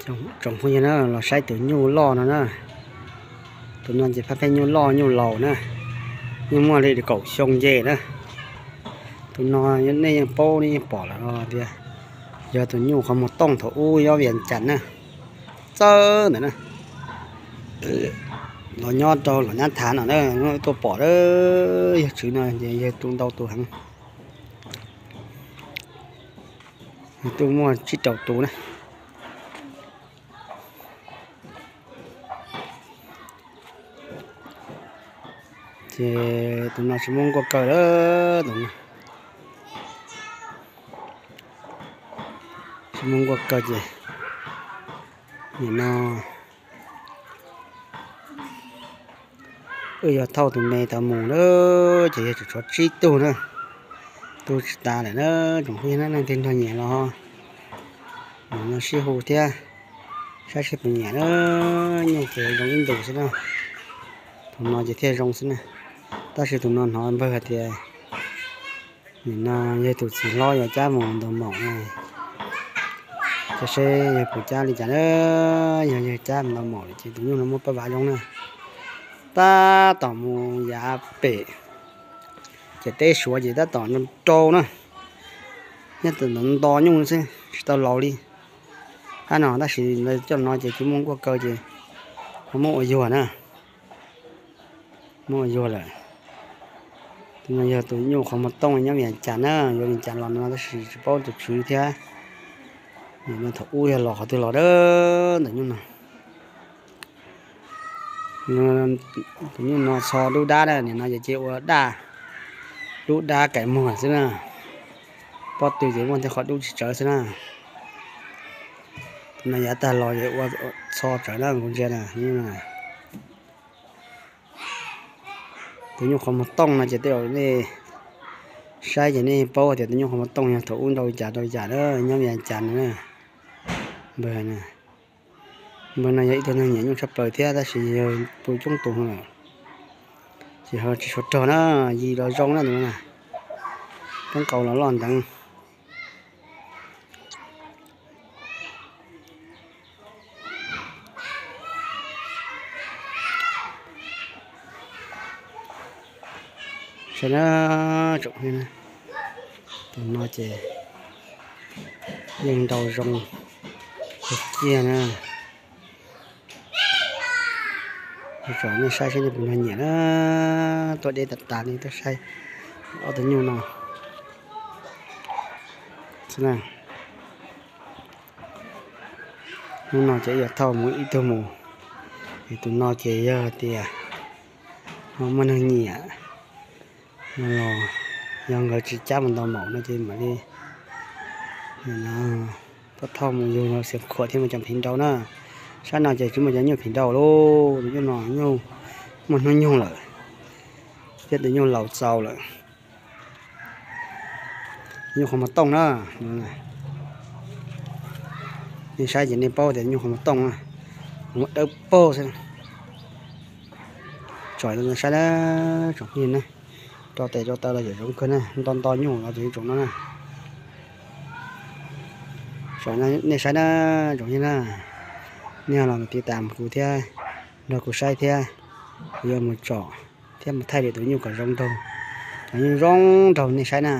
Tsoom phooj ywg na, los saib tus nyuj loj no na. Tus no ces phaj pheej nyuj loj nyuj laus na, yeej muaj li kaum xyoo nce na. Tus no nej yeej paub nej yeej pom lawm tias yog tus nyuj qhov muag tooj thaum ub nyob Vias Cas na, txawj ntawm na. Los nyob rau los nyab thav no na, tuaj pom yawg tswv no ces yawg tu ntau tus heev, yawg tuaj muaj tsib rau tus na. Ces tus no tsis muaj nkuaj kaw lawm, tus no tsis muaj nkuaj kaw ces nim no wb yog thauj tus me tau mus na, ces yog tshuav tsib tug na, tu tsis tas lawm na. Tsoom phooj ywg na, leej twg nrog nyiam los nim no sib hu thiab saib seb puas nyiam na. Nyuj ces zoo ib ntus xwb na, tus no ces thiaj zoo xwb na. Tab sis tus no hnov npawg hais tias nim no yog tus txiv hlob yuav cab mus ntaus maum na, ces seb yog puas cab li cas na. Yog yawg cab mus ntaus maum lawm ces tus nyuj no muaj paj vav zoo na. Tab tom mus yav pem ces teb Suav ces tab tom nrau na, nyob tom nto nyuj xwb tsis tau laus li. Qab no tab sis coj no ces tsis muaj nkuaj kaw ces ho muab ua yuag na, muab ua yuag lawm. Tus no yog tus nyuj qhov muag tooj nyob Vias Cas na, yuav Vias Cas los no tab sis tsis paub tus tswv thiab. Nim no thaum ub yog los qhov twg los dawb ntawm nyuj no. Tus nyuj no txho dub dab na, nim no ces cia ua daj, dub dab kaim muag xwb na. Pob tw ces muaj tej qhov dub tsis tsawv xwb na. Tus no yav tag los ces ua txho tsawv na kuv ntsia na. Tus nyuj qhov muag tooj no ces tej zaum nej saib ces nej paub tias tus nyuj qhov muag tooj yog thaum ub nrau li cas rau li cas na, nyob Vias Cas no na. Npawg no yog ib tug neeg nyiam nyuj tshaj plaws thiab tab sis yog tu coob tus no lawm, ces ho tsis tshua rog na, yig los zoo na tus no na, roob qaus los loj nteev. Saib na, tsoom phooj ywg na, tus no ces yeej nrau zoo kawg kiag na. Tsom nej saib seb nej puas nrog nyiam na. Tuaj deb tas tas li tuaj saib ob tug nyuj no xwb na. Hnub no ces ib yam thauj mus ib tug mus, es tus no ces yog tias ho muaj neeg nyiam no los yog nkawd tsis cab mus ntaus maum no ces mam li thauj mus yug no xiam khuam thiab mus cov phim nrau na. Sab no ces tsis muaj cov nyuj phim nrau lauj, tus nyuj no nyuj muaj hnub nyoog lawm thiab tus nyuj laus txaus lawm. Nyuj qhov muag tooj na. Nej saib ces nej paub tias nyuj qhov muag tooj na, muag dawb paug xwb. Tsom saib na, tsoom phooj ywg na, rau tes rau taw los yam zoo kawg na, nto nto nyuj los tus tsoom no na. Tsom nej saib na, tsoom phooj ywg na, nej los tiv tam kuv thiab, nrog kuv saib thiab, kuv yuav mus tsom thiab mus thaij lwm tus nyuj kom zoo nraug, cov nyuj zoo nraug nej saib na.